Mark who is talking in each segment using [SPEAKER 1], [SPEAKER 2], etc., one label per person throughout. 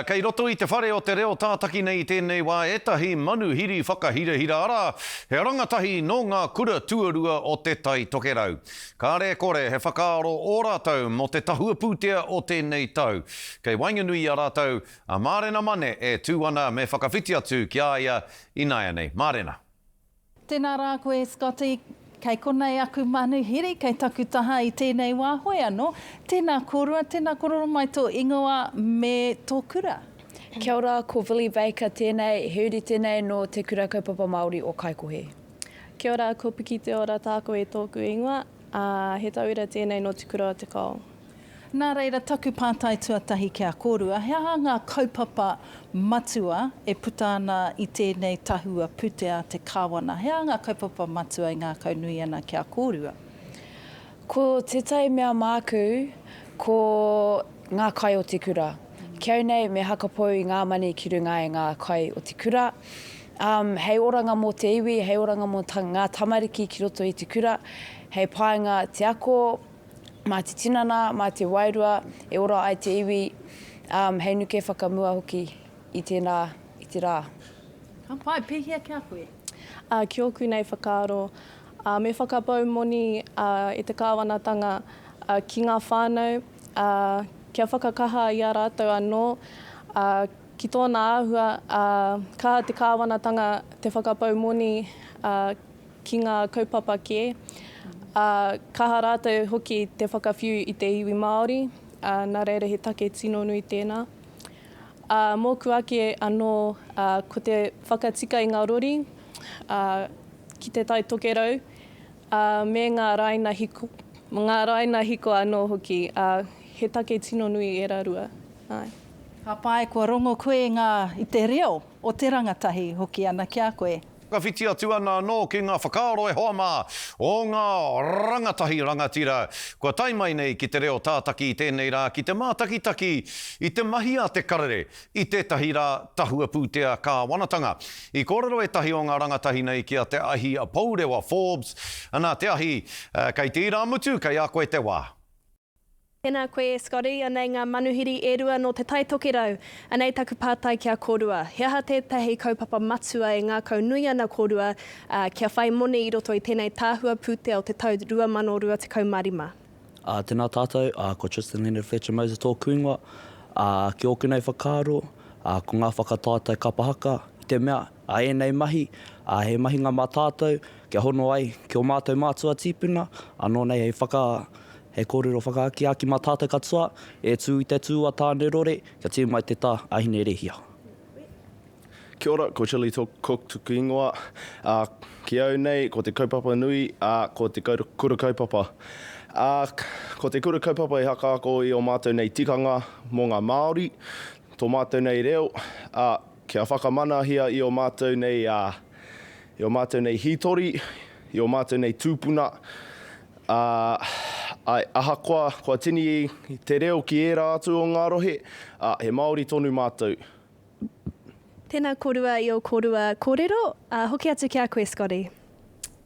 [SPEAKER 1] Kei roto i te whare o te reo tātaki nei i tēnei wā ētahi manuhiri whakahirahira, arā, he rangatahi nō ngā kura tuarua o Te Tai Tokerau. Kāre e kore he whakaaro ō rātou mō te tahua pūtea o tēnei tau. Kei waenganui i a rātou a Mārena Mane e tū ana me whakawhiti atu ki a ia ināianei. Mārena.
[SPEAKER 2] Tēnā rā koe Scotty, kei konei aku manuhiri kei taku taha i tēnei wā, hoi anō, tēnā kōrua, tēnā kororo mai tō ingoa me tō kura.
[SPEAKER 3] Kia ora, ko Billy Baker tēnei, he uri tēnei nō Te Kura Kaupapa Māori o Kaikohe.
[SPEAKER 4] Kia ora, ko Pikiteora Tākoe tōku ingoa, ā, he tauira tēnei nō Te Kura o Te Kao.
[SPEAKER 2] Nā reira, taku pātai tuatahi ki a kōrua, he aha ngā kaupapa matua e puta ana i tēnei tahua putea a te Kāwana? He aha ngā kaupapa matua e ngākaunui ana ki a kōrua?
[SPEAKER 3] Ko tētahi mea māku, ko ngā kai o te kura. Ki au nei, me hakapou i ngā mani ki runga i ngā kai o te kura. Um, hei oranga mō te iwi, hei oranga mō ngā tamariki ki roto i te kura, hei painga te ako, Mā te tinana, mā te wairua e ora ai te iwi, ā, hei nuke whakamua hoki i tēnā, i te rā.
[SPEAKER 2] Ka pai, pēhea ki a koe?
[SPEAKER 4] Ā, ki ōku nei whakaaro, ā, me whakapau moni, ā, e te kāwanatanga, ā, ki ngā whānau, ā, kia whakakaha i a rātou anō, ā, ki tōna āhua, ā, kaha te kāwanatanga te whakapau moni, ā, ki ngā kaupapa kē, ā, kaha rātou hoki te whakawhiu i te iwi Māori, ā, nā reira he take tino nui tēnā. Ā, mōku ake anō, ā, ko te whakatika i ngā rori, ā, ki Te Tai Tokerau, ā, me ngā raina hiko, ngā raina hiko anō hoki, ā, he take tino nui ērā rua, āe.
[SPEAKER 2] Ka pai, kua rongo koe i ngā, i te reo o te rangatahi hoki ana ki a koe.
[SPEAKER 1] Ka whiti atu ana anō ki ngā whakaaro e hoa mā, o ngā rangatahi rangatira kua tae mai nei ki te reo tātaki i tēnei rā ki te mātakitaki i te mahi a te karere i tētahi rā tahua pūtea kāwanatanga. I kōrero ētahi o ngā rangatahi nei ki a Te Ahi Pourewa Forbes, ana Te Ahi, kei te irāmutu, kei a koe te wā.
[SPEAKER 4] Tēnā koe e Scotty, anei ngā manuhiri e rua nō Te Tai Tokerau. Anei taku pātai ki a kōrua, he aha tētahi kaupapa matua e ngākau nui ana kōrua, ā, kia whai moni i roto i tēnei tahua pūtea o te tau 2025?
[SPEAKER 5] Ā, tēnā tātou, ā, ko Tristan Leonard Fletcher Moser tōku ingoa, ā, ki ōku nei whakaaro, ā, ko ngā whakataetae kapa haka, i te mea, ā, ēnei mahi, ā, he mahinga mā tātou, kia hono ai ki ō mātou mātua tīpuna, anō nei hei whaka, He kōrero whakaakiaki mā tātou katoa, e tū i te tū a Tānerore, kia tū mai te tā a Hinerehia.
[SPEAKER 6] Kia ora, ko Chilli Cook tuku ingoa. Ā, ki au nei, ko te kaupapa nui, ā, ko te kura kaupapa. Ā, ko te kura kaupapa i hakaako i ō mātou nei tikanga mō ngā Māori, tō mātou nei reo, ā, kia whakamanahia i ō mātou nei, ā, i ō mātou nei hītori, i ō mātou nei tūpuna, Ā, āe, ahakoa kua tini te reo ki ērā atu o ngā rohe, ā, he Māori tonu mātou.
[SPEAKER 4] Tēnā kōrua i ō kōrua kōrero, ā, hoki atu ki a koe Scotty.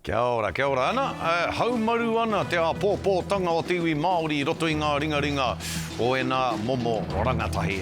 [SPEAKER 1] Kia ora, kia ora. Ana, e, haumaru ana te āpōpōtanga o te iwi Māori i roto i ngā ringaringa o ēnā momo rangatahi.